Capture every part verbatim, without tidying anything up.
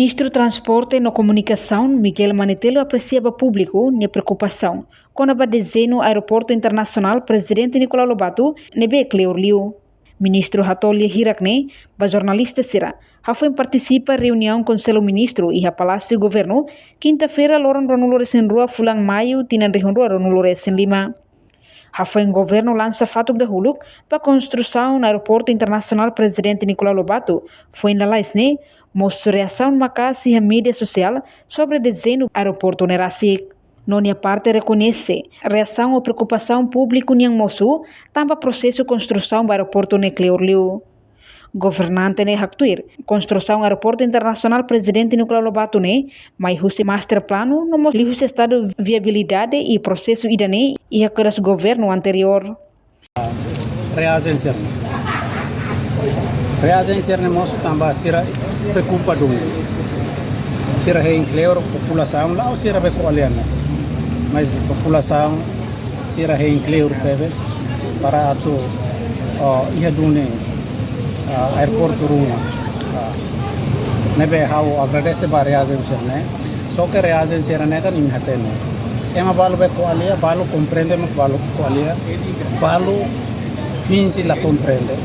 Ministru Transporte no Komunikasaun, Miguel Manetelu, apresia ba públiku nia preokupasaun kona-ba dezeñu Aeroportu Internasionál Prezidente Nicolau Lobato ne'ebé kleur liu. Ministru hato'o lia hirak ne'e ba jornalista sira hafoin partisipa reuniaun Konsellu Ministru iha Palásiu Governu, kinta-feira, loron ruanulu-resin-rua fulan Maiu, tinan rihun rua ruanulu-resin-lima. Hafoin Governu lansa fatuk dahuluk ba konstrusaun Aeroportu Internasionál Prezidente Nicolau Lobato, foin lalais ne'e mosu reasaun maka'as iha média sosiál sobre dezeñu aeroportu ne'e rasik. No nia parte rekoñese reasaun ou preokupasaun públiku nian mosu tanba prosesu konstrusaun ba aeroportu ne'e kleur liu. Governante ne'e haktuir, konstrusaun Aeroportu Internasionál Prezidente Nicolau Lobato ne'e mai husi master planu no mós liuhusi estadu viabilidade, i prosesu ida-ne'e iha kedas governu anteriór. Reajen sira-ne'e. Reajen sira-ne'e mosu tanba sira preokupa duni. Sira hein kleur, populasaun la'ós sira be ko'alia ne'e. Mas populasaun sira hein kleur tebes para atu, oh, iha duni, ah, aeroportu ruma. Ah, ne'ebé ha'u agradese ba reajen sira-ne'e. Só ke reajen sira-ne'e kan imi hatene. Ema balu be ko'alia, balu komprende mak balu ko'alia. Balu finje la komprende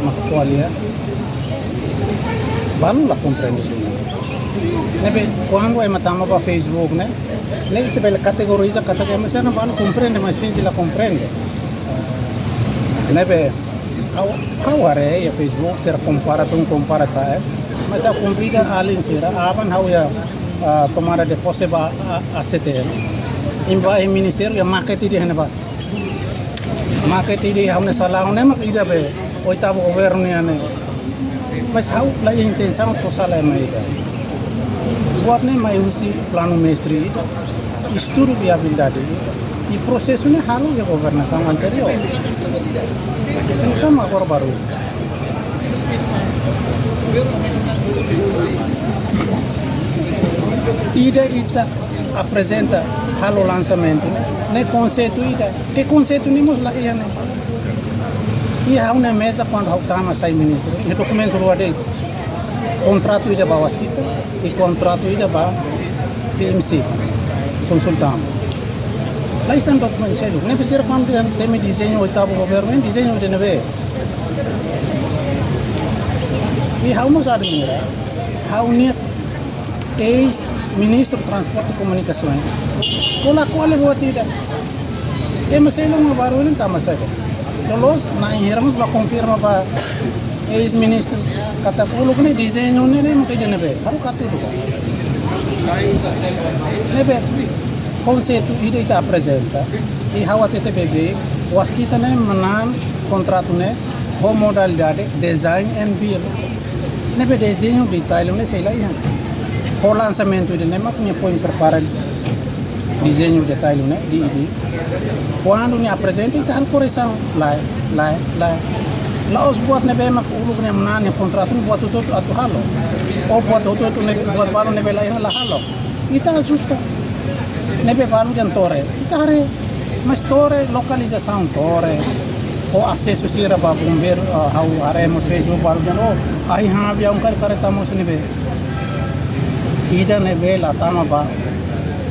mak ko'alia. Balu la komprende duni. Ne'ebé kuandu ema tama ba Facebook ne'e, ne'e ita bele kategoriza katak ema sira-ne'e balu komprende, mas finje la komprende. Ne'ebé ha'u, ha'u haree iha Facebook, sira kompara tun, kompara sa'e. Mas ha'u konvida alin sira, aban ha'u iha, ah, tomada de pose ba, ah, A C T L. Imi bá iha ministériu, iha makete ida iha ne'ebá. Makete ida iha ha'u-nia sala, ha'u-nia mak ida be oitavu governu nian ne'e. Mas ha'u la iha intensaun atu sala ema ida. Buat ne'e mai husi planu mestre ida, estudu viabilidade ida, i prosesu ne'e halo iha governasaun anteriór. Entaun sama agora baru. Ida ita aprezenta halo lansamentu ne'e, ne'e konseitu ida. Ke konseitu ne'e mós la iha ne'e. Iha ha'u-nia meza kuandu ha'u tama sai ministru, iha dokumentu rua de'it. Kontratu ida ba Waskita, i kontratu ida ba P M C, konsultan. La iha tan dokumentu seluk. Ne'ebé sira kuandu temi dezeñu oitavu governu, ne'e dezeñu ida ne'ebé. I ha'u mós admira, ha'u-nia eis-ministru Transporte e Komunikasoens, ko'alia, ko'alia buat ida. Ema seluk mak baru ne'e tama saida. Loloos na'in hira mós bá konfirma ba eis-ministru katak uluk ne'e dezeñu ne'e, ne'e mak ida ne'ebé. Haruka hatudu. Ne'ebé konseitu ida ita aprezenta. I ha'u hatete beibeik, Waskita ne'e manán kontratu ne'e ho modalidade design and build. Ne'ebé dezeñu detallu ne'e sei la iha. Ho lansamentu ida ne'e mak nia foin prepara dezeñu detallu ne'e, di, di. Kuandu nia aprezenta, ita halo koresaun. Lae, lae, lae. La'ós buat ne'ebé mak uluk nia manán nia kontratu, buat hotu-hotu atu halo. Ou buat hotu-hotu ne'e, buat balu ne'ebé la iha la halo. Ita ajusta. Ne'ebé balu dehan tore, ita haree. Mas tore, lokalizasaun tore, ho asesu sira ba bombeiru, ah, ha'u haree mós Facebook balu dehan, oh, ahi han aviaun karik kareta mós ne'ebé. Ida ne'ebé la tama ba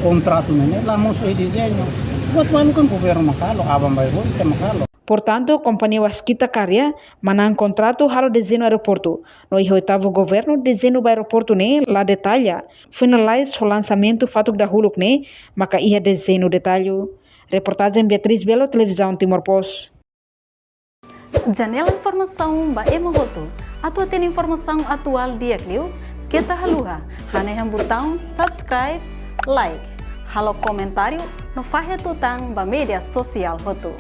kontratu ne'e, ne'e la mosu iha dezeñu. Buat balu kan governu mak halo, aban-bainrua ita mak halo. Portantu, kompañia Waskita Karya manán kontratu halo dezeñu aeroportu. No iha oitavu governu, dezeñu ba aeroportu ne'e la detalla. Foin lalais ho lansamentu fatuk dahuluk ne'e maka iha dezeñu detallu. Reportajen Beatriz Belo, Televizaun Timor Post. Janela informasaun ba ema hotu. Atu hatene informasaun atuál di'ak liu, keta haluha hanehan butaun subscribe, like, halo komentáriu no fahe tutan ba média sosiál hotu.